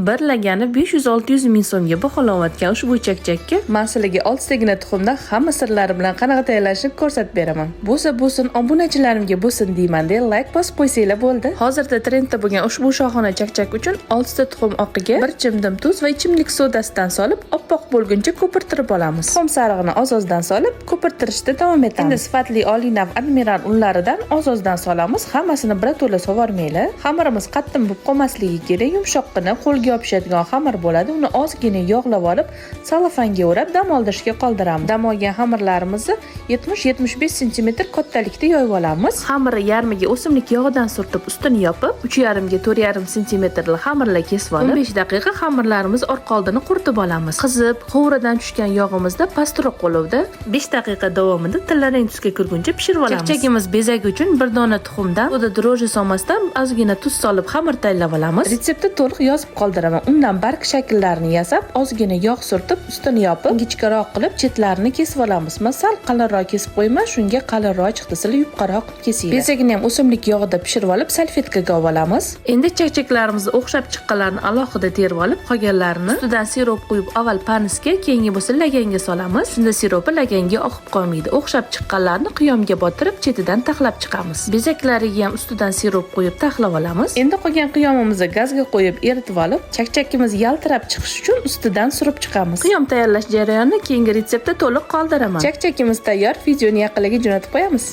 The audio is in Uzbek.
Bir lagani 500-600 ming so'mga baholanayotgan ushbu chakchakka man sizlarga oltitagina tuxumdan hamma sirlari bilan qanaqa tayyorlashni ko'rsatib beraman. Bo'lsa bo'lsin, obunachilarimga bo'lsin deyman de, layk bosib qo'ysanglar bo'ldi. Hozirda trendda bo'lgan ushbu shohona chakchak uchun 6 ta tuxum oqiga bir chimdim tuz va ichimlik sodasidan solib, oppoq bo'lguncha ko'pirtirib olamiz. Tuxum sarig'ini oz-ozdan solib, ko'pirtirishda davom etamiz. Endi sifatli oliy nav Admiral unlaridan oz-ozdan solamiz. Hammasini birato'la sovormanglar. Xamirimiz qattiq bo'lib qolmasligi kerak. Yumshoqqina, qo'lga yopishadigan xamir bo'ladi. Uni ozgina yog'lab olib, salofanga o'rab dam oldirishga qoldiramiz. Dam olgan xamirlarimizni 70-75 sm kattalikda yoyib olamiz. Xamirni yarmiga o'simlik yog'idan surtib, ustini yopib, 3,5 ga 4,5 sm xamirlar kesib olib, 15 daqiqa xamirlarimiz orqa oldini quritib olamiz. Qizib, qovuradan tushgan yog'imizda pastroq qo'lovda 5 daqiqa davomida tillarang tusga kirguncha pishirib olamiz. Chakchakimiz bezagi uchun bir dona tuxumdan soda дрожжи solmasdan ozgina tuz solib xamir tayyorlab olamiz. Retseptni to'liq yozib qoldiraman. Undan barg shakllarini yasab, ozgina yog' surtib, ustini yopib, ingichkaroq qilib chetlarini kesib olamiz. Man sal qalinroq kesib qo'yman, shunga qalinroq chiqdi. Sizlar yupqaroq qilib kesinglar. Bezagini ham o'simlik yog'ida pishirib olib, salfetkaga olib olamiz. Endi chakchaklarimizni o'xshab chiqqanlarini alohida terib olib, qolganlarini ustidan sirop quyib, avval panisga, keyingi bo'lsa laganga solamiz. Shunda siropi laganga oqib qolmaydi. O'xshab chiqqanlarni qiyomga botirib, chetidan taxlab chiqamiz. Bezaklariga ham ustidan sirop quyib taxlab olamiz. Endi qolgan qiyomimizni gazga qo'yib eritib olib, chakchakimiz yaltirab chiqishi uchun ustidan surib chiqamiz. Qiyom tayyorlash jarayonini keyingi retseptda to'liq qoldiraman. Chakchakimiz tayyor, videoni yaqinlarga jo'natib qo'yamiz.